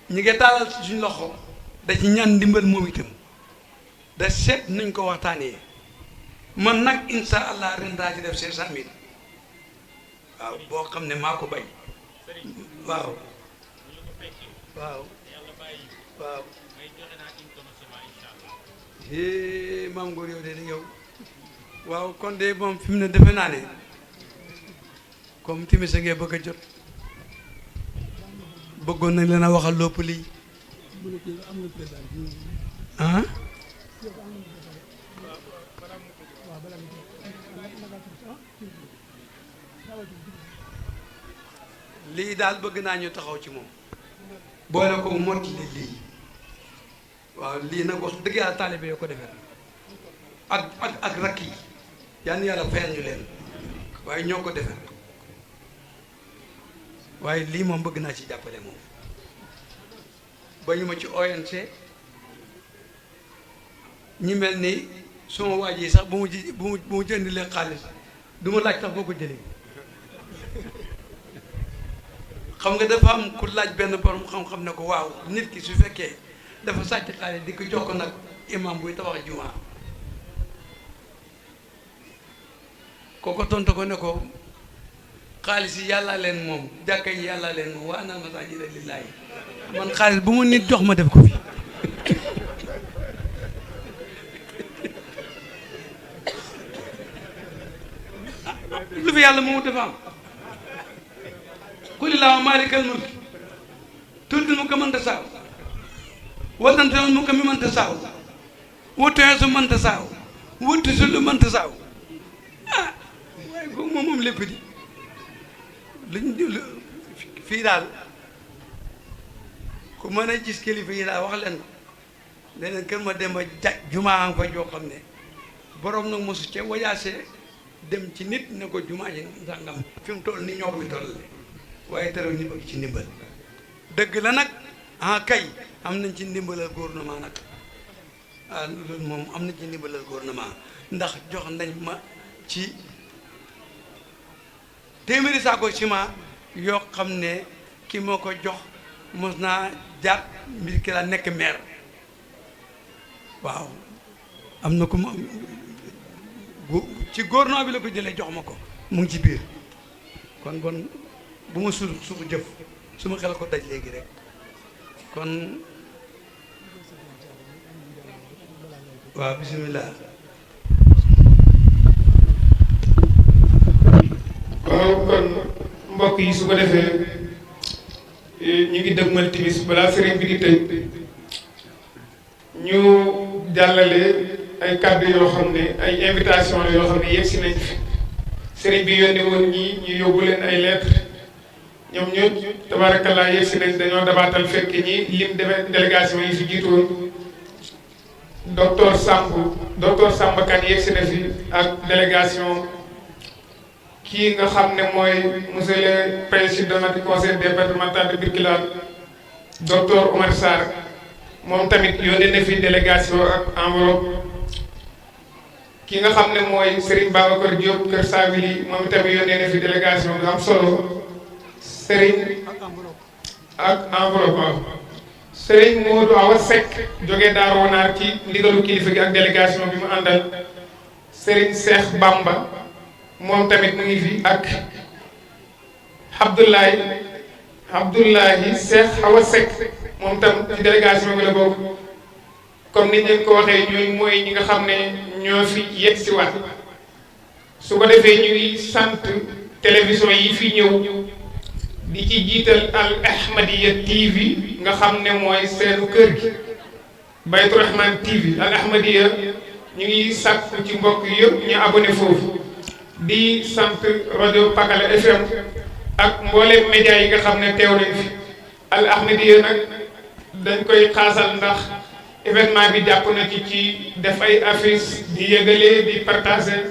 ñu ngi taalal suñ loxo da ci ñaan ndimbal moom itam da seet nañ ko waxtaanee man nag insha allah ren daa ci def 500 000 waaw boo xam ne maa ko bay waaw maam Ngor yow de yow waaw kon de moom fi mu ne defe naa ne comme timis a ngee bëgg a jot bëggoon nañ leen a waxal lopp lii ah lii daal bëgg naa ñu taxaw ci moom boole ko mot lii waaw lii nag wax dëgg yàlla taalibe yoo ko defee ak rakk yi yal na yàlla fayal ñu leen waaye ñoo ko defee waaye lii moom bëgg naa ci jàppale moom ba ñu ma ci ONC ñi mel ni suma waaj yi sax bu mu jënd leen xaalis du ma laaj tax boo ko jëlee xam nga dafa am ku laaj benn borom xam-xam ne ko waaw nit ki su fekkee dafa sàcc xaalis di ko jox ko nag imam buy tabax jumaa kooko tontu ko ne ko xaalis yi yàllaa leen moom jàkka yi yàllaa leen moom wa anal masaajida lillaahi man xaalis bu mu nit jox ma def ko fi lu fi yàlla moomu dafa am qulillahumma maalikal mulki tuutil mulka man tashaa wa tanzi'ul mulka mimman tashaa wa tu'izzu man tashaa wa tuzillu man tashaa ah waaye kooku moom lépp di luñ fii daal ku mën a gis kilifa yi daal wax leen ko leneen kër ma dem ba jumaa fa joo xam ne borom nag mosu ca wajaase dem ci nit ne ko jumaa ji sàngam fi mu toll ni ñoo ko fi toll waaye terew ñu bëgg ci ndimbal dëgg la nag ah kay am nañ ci ndimbalal gouvernement nag ah loolu moom am nañ ci ndimbalal gouvernement ndax jox nañ ma ci téeméeri saako ciment yoo xam ne ki ma ko jox mos naa jaar mbir ki laa nekk maire waaw am na ko ma ci gouvernement bi la ko jëlee jox ma ko mu ngi ci biir kon bon bu ma suq jëf su ma xel ko daj léegi rek kon waaw bisimilah. waaw kon mbokk yi su ko defee ñu ngi dëgmal timis balaa sëriñ bi di tëj ñu jàllale ay kàddu yoo xam ne ay invitation la yoo xam ne yegg si nañ fi sëriñ bi yónni woon ñii ñu yóbbu leen ay lettre ñoom ñëpp tabaarakallaa yegg si nañ dañoo dabaatal fekk ñi lim demee délégation yi fi jiitu woon docteur Samba Kane yegg si na fi ak délégation kii nga xam ne mooy monsieur le président du conseil départemental de Birkelane docteur Omar Sarr moom tamit yónnee na fi délégation ak enveloppe ki nga xam ne mooy Serigne Babacar Diop Kër Savili moom tamit yónnee na fi délégation bu am solo Serigne ak enveloppe waaw Serigne Modou Awa Seck jógee Daaru Wanaar ci ndigalu kilifa gi ak délégation bi mu àndal Serigne Cheikh Bamba moom tamit mu ngi fi ak Abdoulaye Cheikh Awa Seck moom tam ci délégation bi la bokk comme ni ñu ko waxee ñooy mooy ñi nga xam ne ñoo fi yegg si waat su ko defee ñu ngi sant télévision yi fi ñëw di ci jiital Al Ahmadiya TV nga xam ne mooy seenu kër gi Baytu Rahman TV Al Ahmadiya ñu ngi sàkku ci mbokk yëpp ñu abonné foofu di sant rajo Pakala FM ak mboolem média yi nga xam ne teew nañ fi Al Ahmadiya nag dañ koy xaasal ndax événement bi jàpp na ci def ay affiche di yëgalee di partager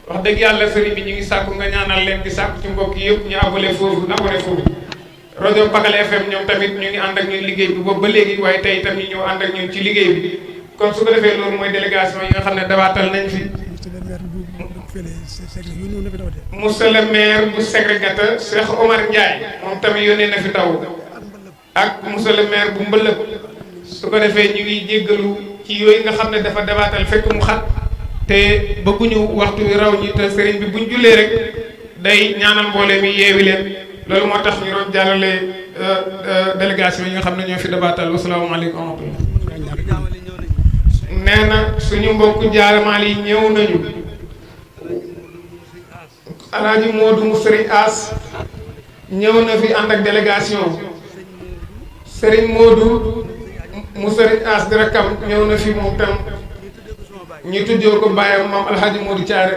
wax dëgg yàlla sëriñ bi ñu ngi sàkku nga ñaanal leen di sàkku ci mbokk yëpp ñu abonné foofu rajo Pakala FM ñoom tamit ñu ngi ànd ak ñun liggéey bi boobu ba léegi waaye tey itam ñu ñëw ànd ak ñun ci liggéey bi kon su ko defee loolu mooy délégation yi nga xam ne dabaatal nañ fi monsieur le maire bu Ségrégata Cheikh Omar Ndiaye moom tamit yónnee na fi taw ak monsieur le maire bu Mbëlëb su ko defee ñu ngi jéggalu ci yooyu nga xam ne dafa dabaatal fekk mu xat te bëgguñu waxtu wi raw ñi te sëriñ bi buñ jullee rek day ñaanal mboole mi yeewi leen loolu moo tax ñu doon jàllale délégation yi nga xam ne ñoo fi dabaatal wasalaamaaleykum wa rahmatullah nee na suñu mbokk jaaramaal yi ñëw nañu alaaji Moodu mu sëriñ As ñëw na fi ànd ak délégation sëriñ Moodu mu sëriñ As di rakkam ñëw na fi moom tam ñu tuddee ko bàyyam maam alxaaji Moodu Caare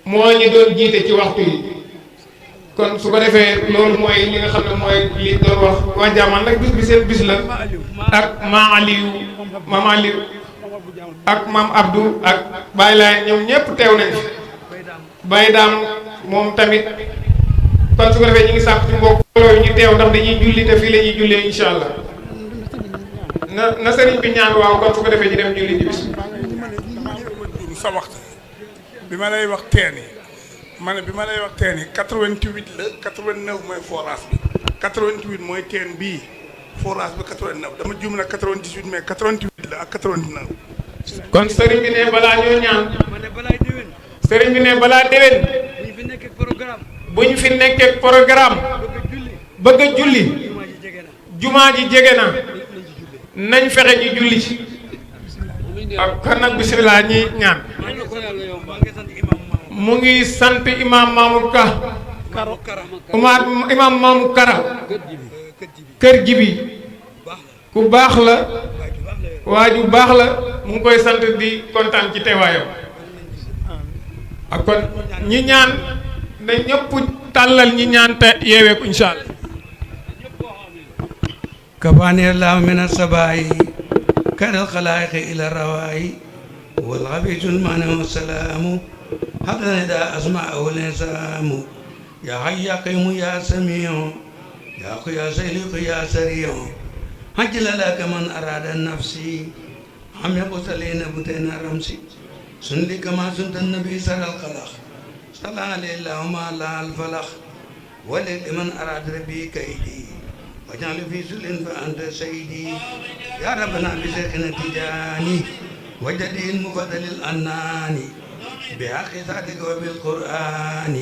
moo ñu doon jiite ci waxtu yi kon su ko defee loolu mooy li nga xam ne mooy li doon wax waa jaamaan nag bis bi seen bis la ak maam Aliou ak maam Abdou ak Baye Laay ñoom ñëpp teew nañ fi Baye Daam moom tamit kon su ko defee ñu ngi sàpp ci mbokk loolu ñu teew ndax dañuy julli te fii la ñuy jullee insha allah na sëriñ bi ñaan waaw kon su ko defee ñu dem julli ji bis sa waxtu bi ma lay wax teen yi ma ne bi ma lay wax teen yi 88 la 89 mooy forage bi 88 mooy teen bii forage bi 89 dama juum nag 98 mais 88 la ak 89. kon sëriñ bi ne balaa ñoo ñaan sëriñ bi ne balaa déwén bu ñu fi nekkee programme bëgg a julli jumaa ji jege na nañ fexe ñu julli ci ak kon nag bisimilah ñi ñaan mu ngi sant imam Mamour Ka imam Mamour Kara kër ji bi ku baax la waaju baax la mu ngi koy sant di kontaan ci teewaayam ak kon ñi ñaan na ñëpp tàllal ñi ñaan te yeewee ko incha allah كفاني الله من الصباح كان الخلائق إلى الرواي والغبيث المعنى والسلام حتى ندى أسماءه الإنسام يا حي يا قيوم يا سميع يا أخي يا سيلق يا سريع حجل لك من أراد النفس عم يقص لنا بتين رمسي سنلي كما سنت النبي سر الخلق صلى عليه اللهم على الفلق ولمن أراد ربي كيدي واجعل في سل فأنت سيدي يا ربنا بشيخنا تجاني وجدي المفضل الأناني بحق ذاتك وبالقرآن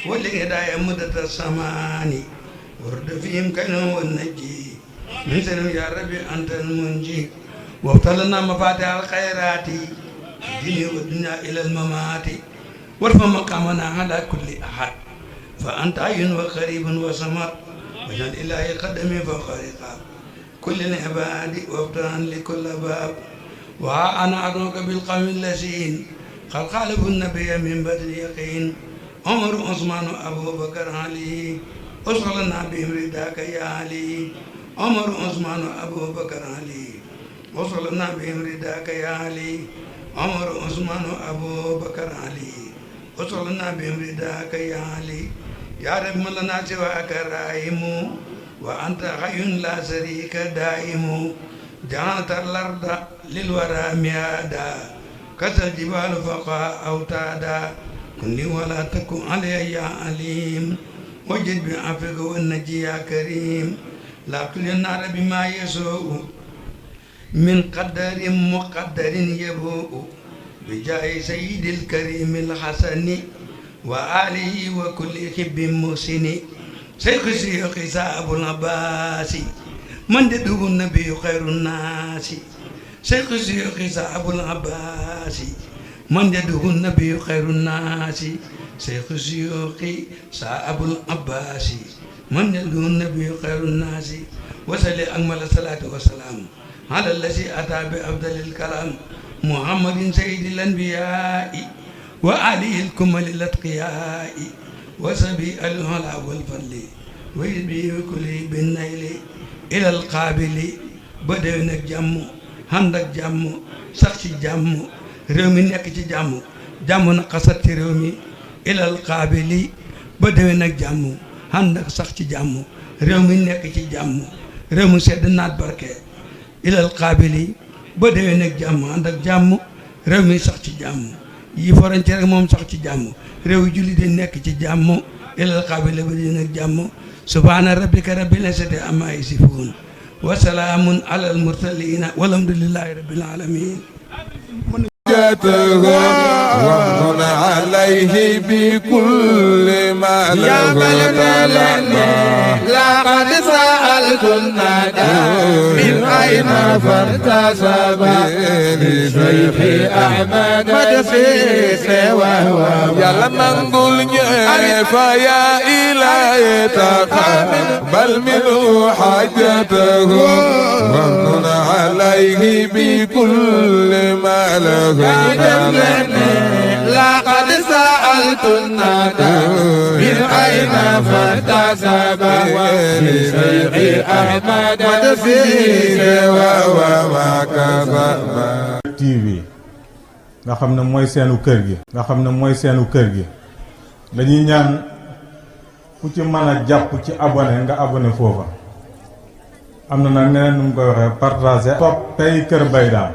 والهداية مدة السمان ورد فيهم كينهم والنجي من سلم يا ربي أنت المنجي وابتلنا مفاتيح الخيرات الدين والدنيا إلى الممات وارفع مقامنا على كل أحد فأنت عين وقريب وصمد وجعل إلهي قدمي فوق رقاب كل العباد وابتان لكل باب وها أنا أدعوك بالقوم اللسين قد خالفوا النبي من بدر يقين عمر عثمان أبو بكر علي وصلنا بهم رداك يا علي عمر عثمان أبو بكر علي وصلنا بهم رداك يا علي عمر عثمان أبو بكر علي وصلنا بهم رداك يا علي يا رب من لنا سواك رايم وأنت حي لا شريك دائم جعلت الأرض للورى ميادا كسى الجبال فوق أوتادا كن لي ولا تكن علي يا عليم وجد بعفوك والنجي يا كريم لا كل النار بما يسوء من قدر مقدر يبوء بجاه سيد الكريم الحسن وآله وكل حب محسن شيخ شيوخ صاحب العباس من جده النبي خير الناس شيخ شيوخ صاحب العباس من جده النبي خير الناس شيخ شيوخ صاحب العباس من جده النبي خير الناس وصل أكمل الصلاة والسلام على الذي أتى بأفضل الكلام محمد سيد الأنبياء وآله الكمل الأتقياء وسبي الهلا والفضل ويبي كل بالنيل إلى القابل بدونك جمو عندك جمو سخي جمو ريومي نك ci جمو جمو نقصت ريومي إلى القابل بدونك جمو عندك سخي جمو ريومي نك ci جمو ريومي سد نات بركة إلى القابل بدونك جمو عندك جمو ريومي سخي جمو yi forante rek moom sax ci jàmm réew julli de nekk ci jàmm ilal qaabila ba di nag jàmm subhaana rabbika rabbil izzati amma yasifuun wa salaamun alal mursaliina walhamdulillahi rabbil aalamiin ومن عليه بكل ما له لقد سألت الندى من أين فارتسب لشيخ أحمد مدسيس وهو يلا منقول فيا إلهي تقبل منه حاجته ومن عليه بكل ما له لقد سألت الندى من أين فارتسب لشيخ أحمد مدسيس وهو TV nga xam ne mooy seenu kër gi dañuy ñaan ku ci mën a jàpp ci abonné nga abonné foofa am na nag neneen nu mu koy waxee partagé toppay kër bay daam